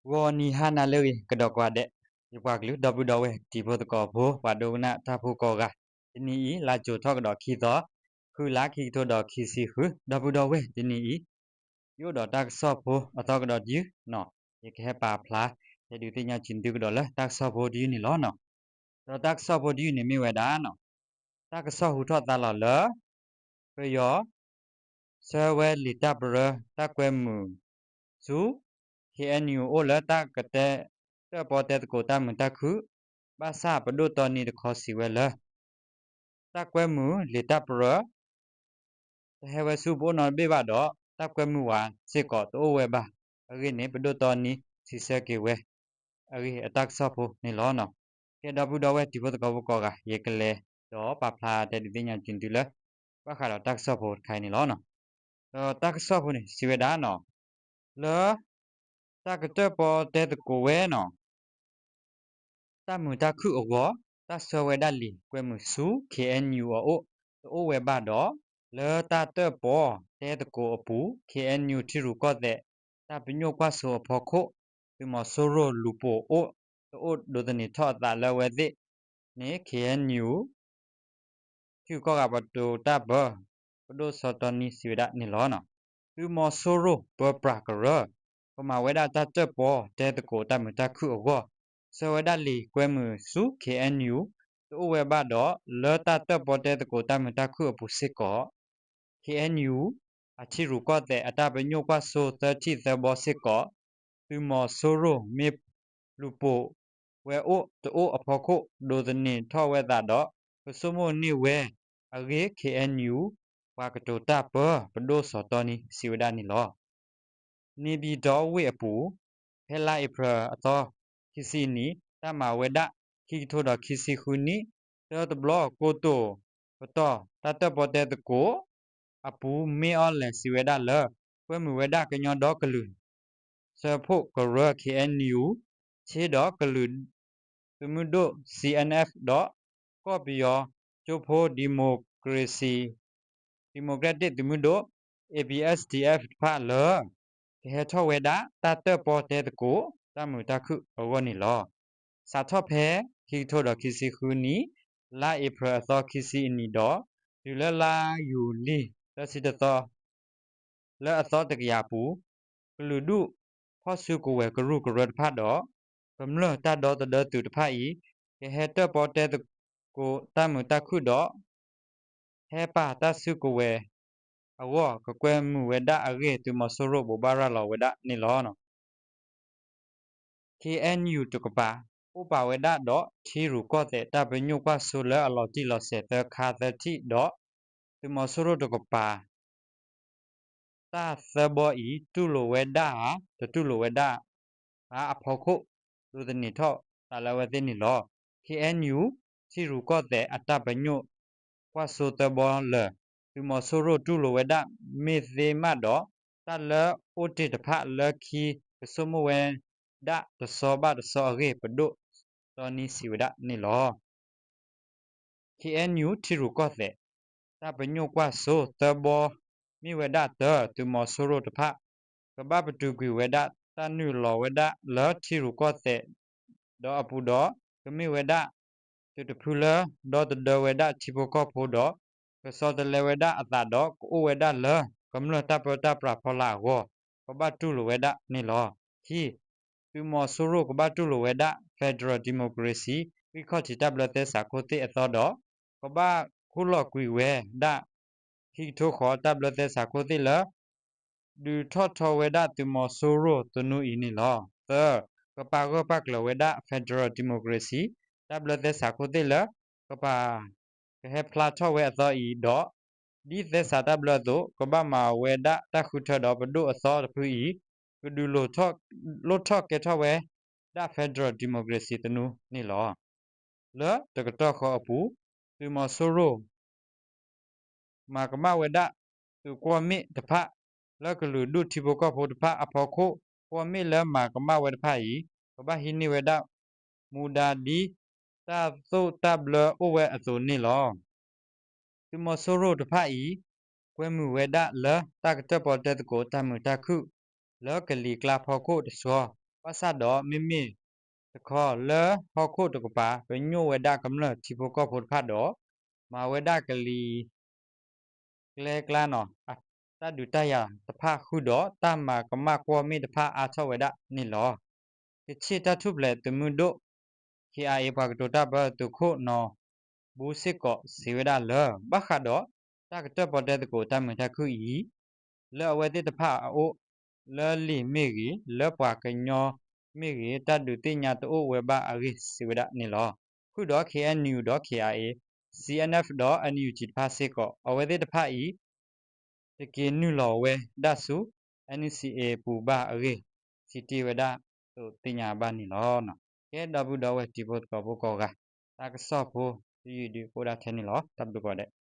ဂီၤနံၤဟါနၤလၢအဂ့ၤ ကဒီးကိးဂၤဒဲး, ယပှၤကလုာ် ဒီပုၢ်ဒီဝဲၢ်တံၤဖိသကိးဖိ ပှၤဒိကနၣ်တၢ်ဖိကိးဂၤ, တနံၤအံၤ လါကၠိၤထီၣ်ကဒီးခံသီ, ဃုလါ ခံကထိဒီးခံဆံဃု, ဒီပုၢ်ဒီဝဲၢ်တနံၤအံၤ ယအိၣ်ဒီးတၢ်ကစီၣ်ဖိအသီကဒီးတယုၢ်နီၤ, ယကဟဲပာ်ဖျါ ဟဲဒုးသ့ၣ်ညါစံးသုကဒီးလၢတၢ်ကစီၣ်ဖိတယုၢ်န့ၣ်လီၤနီၤ. ဒီးတၢ်ကစီၣ်ဖိတယုၢ်န့ၣ်မ့ၢ်ဝဲဒၣ်နီၤ, တၢ်ကစီၣ်ဟူထီၣ်သါလီၤလၢ ပယီၤ ဆှၢဝဲလံာ်တၢ်ပရၢတၢ်ကွဲမုာ်ဆူ ခ့ၣ်အဲၣ်ယူၣ်အိၣ်လၢတၢ်ကတဲတၢၣ်ပီတဲသကိးတၢ်မုာ်တၢ်ခုၣ်, ဘၣ်ဆၣ်ပဒိၣ်တီနံၤတခီစံးဝဲလၢ တၢ်ကွဲမုာ်လံာ်တၢ်ပရၢ တဟဲဝဲဆူပအိၣ်နီတဘ့ၣ်ဘၣ်ဒီး တၢ်ကွဲမုာ်ဝဲစ့ၢ်ကီးတအိၣ်ဝဲဘၣ်. အဂ့ၢ်န့ၣ် ပဒိၣ်တီနံၤစံးဆၢက့ၤဝဲ အဂ့ၢ်အတၢ်ကစီၣ်ဖိန့ၣ်လီၤ. ကဲဒီပုၢ်ဒီဝဲၢ်တံၤဖိသကိးဖိကိးဂၤ, ယကလဲၤဒီးပာ်ဖျါတဲဒုးသ့ၣ်ညါစံးသုလၢ ဘၣ်ဃးဒီးတၢ်ကစီၣ်ဖိတခါအံၤန့ၣ်လီၤ. ဒီးတၢ်ကစီၣ်ဖိန့ၣ် စံးဝဲဒၣ်နီၤ, လၢ တၢ်ကတၢၣ်ပီတဲသကိးဝဲနီၤ တၢ်မုာ်တၢ်ခုၣ်အဂီၢ်, တၢ်ဆှၢဝဲဒၣ်လံာ်ကွဲမုာ်ဆူ ခ့ၣ်အဲၣ်ယူၣ်အအိၣ် တအိၣ်ဝဲဘၣ်ဒီး လၢတၢ်တၢၣ်ပီတဲသကိးအပူၤ ခ့ၣ်အဲၣ်ယူၣ်ထံရူၢ်ကီၢ်သဲး တၢ်ပညိၣ်ကွၢ်စိအဖီခိၣ် သုးမီၤစိရိၤလူၤပိာ်အိၣ်တအိၣ် ဒိးသန့ၤထီၣ်အသးလၢအဝဲသ့ၣ်န့ၣ် ခ့ၣ်အဲၣ်ယူၣ် ထံရူၢ်ကီၢ်ဂၤပတိၤတၢ်ပၢ ပဒိၣ်စီၤတီနံၤစံးဝဲဒၣ်န့ၣ်လီၤ. သုးမီၤစိရိၤပၢပြးကရၢ ကမၤဝဲဒၣ်တၢ်တၢၣ်ပီတဲသကိးတၢ်မုာ်တၢ်ခုၣ်အဂီၢ်, ဆှၢဝဲဒၣ်လံာ်ကွဲမုာ်ဆူ ခ့ၣ်အဲၣ်ယူၣ် တအိၣ်ဝဲဘၣ်ဒီး လၢတၢ်တၢၣ်ပီတဲသကိးတၢ်မုာ်တၢ်ခုၣ်အပူၤစ့ၢ်ကီး ခ့ၣ်အဲၣ်ယူၣ် အထံရူၢ်ကီၢ်သဲးအတၢ်ပညိၣ်ကွၢ်စိသၢထံၣ်သၢဘီစ့ၢ်ကီး သုးမီၤစိရိၤမ့ၢ်လူၤပိာ်ဝဲအိၣ်တအိၣ်အဖီခိၣ် ဒိးသန့ၤထီၣ်ဝဲသးဒီး ကဆိကမိၣ်န့ၢ်ဝဲအဂ့ၢ် ခ့ၣ်အဲၣ်ယူၣ် ပှၤကတိၤတၢ်ပၢ ပဒိၣ်စီၤတီနံၤစံးဝဲဒၣ်န့ၣ်လီၤ. န့ၣ်ပၠံၣ်တီဝ့ၢ်အပူၤ ဖဲလါအ့ဖြ့ၣ်အသီ ခံဆံနံၣ် တၢ်မၤဝဲဒၣ် ခံကထိဒီးခံဆံဃုနံၣ် တၢတဘျီ ကိတိာ်ပတီၢ် တၢ်တၢၣ်ပီတဲသကိး အပူၤ မ့ၢ်အီၣ်လဲၣ် စံးဝဲဒၣ်လၢ ကွဲမုာ်ဝဲဒၣ်ကညီဒီကလုာ်စၢဖှိၣ်ကရၢ ခ့ၣ်အဲၣ်ယူၣ် ဆ့ဒီးကလုာ်သုးမုၢ်ဒိၣ် CNF ဒီး ကီၢ်ပယီၤကၠိဖိ ဒံၣ်မိၣ်ကရ့စံၣ် Democratic သုးမုၢ်ဒိၣ် A B S D F တဖၣ်လၢ ကဟဲထီၣ်ဝဲဒၣ် တၢ်တၢၣ်ပီတဲသကိး တၢ်မုာ်တၢ်ခုၣ်အဂီၢ်န့ၣ်လီၤ. စးထီၣ်ဖဲ ခံကထိဒီးခံဆံဃုနံၣ် လါအ့ဖြ့ၣ်အသီခံဆံအနံၤဒီး တုၤလၢလါယူၤလံ သၢဆံတသီ လၢအသီတကယၤအပူၤ ကလုာ်ဒူၣ်ဖီၣ်စုကဝဲၤကရူၢ်ကရၢတဖၣ်ဒီး ကမျၢၢ်တၢ်ဒီသဒၢသုးတဖၣ်အံၤ ကဟဲတၢၣ်ပီတဲသကိးတၢ်မုာ်တၢ်ခုၣ်ဒီး ဟဲပာ်တၢ်စုကဝဲၤအဂီၢ် ကကွဲမုာ်ဝဲဒၣ်အဂ့ၢ် သုးမီၤစိရိၤဘိးဘၣ်ရၤလီၤဝဲဒၣ်န့ၣ်လီၤ. ခ့ၣ်အဲၣ်ယူၣ်တကပၤ အိၣ်ပာ်ဝဲဒၣ်ဒီးထံရူၢ်ကီၢ်သဲးတၢ်ပညိၣ်ကွၢ်စိလၢအလီၤတံၢ်လီၤဆဲးသၢခါသၢထံၣ်ဒီး သုးမီၤစိရိၤတကပၤ တၢ်သၢဘီအံၤ တူၢ်လိာ်ဝဲဒၣ်ဧါ တတူၢ်လိာ်ဝဲဒၣ်ဧါအဖီခိၣ် ဒိးသန့ၤထီၣ်သးလၢအဝဲသ့ၣ်န့ၣ်လီၤ. ခ့ၣ်အဲၣ်ယူၣ် ထံရူၢ်ကီၢ်သဲးအတၢ်ပညိၣ်ကွၢ်စိသၢဘီလၢာ် သုးမီၤစိရိၤတူၢ်လိာ်ဝဲဒၣ်မ့ၢ်သ့မးဒီး တၢ်လၢအိၣ်တ့ၢ်တဖၣ်လၢခံ ကဆိကမိၣ်ဝဲဒၣ်တဆီဘၣ်တဆီအဂ့ၢ် ပဒိၣ်တီနံၤစံးဝဲဒၣ်န့ၣ်လီၤ. ခ့ၣ်အဲၣ်ယူၣ် ထံရူၢ်ကီၢ်သဲး တၢ်ပညိၣ်ကွၢ်စိသၢဘီ မ့ၢ်ဝဲဒၣ်တၢ သုးမီၤစိရိၤတဖၣ် ကဘၣ်ပတုာ်ကွံာ်ဝဲဒၣ်တၢ်နုာ်လီၤဝဲဒၣ်လၢထံရူၢ်ကီၢ်သဲးဒီးအပူၤဒီး ကမ့ၢ်ဝဲဒၣ် သုးတဖုလၢ ဒီသဒၢဝဲဒၣ်ထံဖိကီၢ်ဖိဒီး ကဆီတလဲဝဲဒၣ်အသးဒီး ကအိၣ်ဝဲဒၣ်လၢ ကမျၢၢ်တၢ်ပၢတၢ်ပြးဖီလာ်အဂီၢ် ကဘၣ်တူၢ်လိာ်ဝဲဒၣ်န့ၣ်လီၤ. ခံ သုးမီၤစိရိၤကဘၣ်တူၢ်လိာ်ဝဲဒၣ် Federal Democracy ဂံၢ်ခီၣ်ထံးတၢ်ဘျၢသဲစးခိၣ်သ့ၣ်အသီဒီး ကဘၣ်ခူၣ်လီၤကွံာ်ဝဲဒၣ် ခံကထိဃီတၢ်ဘျၢသဲစးခိၣ်သ့ၣ်လၢ ဒုးထီၣ်ထီဝဲဒၣ်သုးမီၤစိရိၤသနူအံၤန့ၣ်လီၤ. သၢ ကပာ်ဂၢၢ်ပာ်ကျၢၤဝဲဒၣ် Federal Democracy တၢ်ဘျၢသဲစးခိၣ်သ့ၣ်လၢ ကပာ် ကဟဲဖျါထီၣ်ဝဲအသီအံၤဒီး ဒ်သဲစးတၢ်ဘျၢအသိး ကဘၣ်မၤဝဲဒၣ်တၢ်ဃုထၢဒီးပဒိၣ်အသီတဖုအံၤ ကဒုးလိၣ်ထီၣ်ကဲထီၣ်ဝဲဒၣ် Federal Democracy သနူန့ၣ်လီၤ. လၢတကတီၢ်ဃီအပူၤ သုးမီၤစိရိၤ မၤကမၣ်ဝဲဒၣ်သုးကွီၢ်မ့ၣ်တဖၣ် လၢကလုာ်ဒူၣ်ထံဖိကီၢ်ဖိတဖၣ်အဖီခိၣ် ကွီၢ်မ့ၣ်လၢမၤကမၣ်ဝဲတဖၣ်အံၤ ကဘၣ်ဟံးန့ၢ်ဝဲဒၣ် မူဒါဒ်တၢ်သိၣ်တၢ်ဘျၢအိၣ်ဝဲအသိးန့ၣ်လီၤ. သုးမီၤစိရိၤတဖၣ်အံၤ ကွဲမုာ်ဝဲဒၣ်လၢတၢ်ကတၢၣ်ပီတဲသကိးတၢ်မုာ်တၢ်ခုၣ် လၢကလံၤကျါဖီခိၣ်တဆီ ဘၣ်ဆၣ်ဒီးမ့မ့ၢ်တခီလၢဟီၣ်ခိၣ်တကပၤ ပညိၣ်ဝဲဒၣ်ကမျၢၢ်ထံဖိကီၢ်ဖိတဖၣ်ဒီး မၤဝဲဒၣ်ကလံၤ ကျဲကျါနီၤ တၢ်ဒုးတၢ်ယၤတဖၣ်ဃုာ်ဒီး တၢ်မၤကမၣ်ကွီၢ်မ့ၣ်တဖၣ်အါထီၣ်ဝဲဒၣ်န့ၣ်လီၤ. ကချ့ၣ်တၢ်ထူၣ်ဖျဲးသုးမုၢ်ဒိၣ် K I A ပှၤကတိၤတၢ်ပၢသုးခိၣ်နီၢ်ဘူစ့ၢ်ကီးစံးဝဲဒၣ်လၢ ဘၣ်ဃးဒီးတၢ်ကတၢၣ်ပီၣ်တဲသကိးတၢ်မုာ်တၢ်ခုၣ်အံၤ လၢအဝဲသ့ၣ်တဖၣ်အအိၣ် လၢလံာ်မ့ၢ်ဂ့ၤ လၢပှၤကညီမ့ၢ်ဂ့ၤ တၢ်ဒုးသ့ၣ်ညါတအိၣ်ဝဲဘၣ်အဂ့ၢ်စံးဝဲဒၣ်န့ၣ်လီၤ. ဃုာ်ဒီး K N U ဒီး K I A, C N F ဒီး N U G တဖၣ်စ့ၢ်ကီး အဝဲသ့ၣ်တဖၣ်အံၤ တက့ၤနုာ်လီၤဝဲဒၣ်ဆူ N C A ပူၤဘၣ်အဂ့ၢ် စံးတ့ၢ်ဝဲဒၣ်အသိးသ့ၣ်ညါဘၣ်န့ၣ်လီၤ. ကဲ ဒီပုၢ်ဒီဝဲၢ်တံၤဖိသကိးဖိကိးဂၤ တၢ်ကစီၣ်ဖိတယုၢ်ဒုးအိၣ်ဒၣ်ထဲန့ၣ်လီၤ. တၢ်ဘျုးကိးဂၤဒဲး.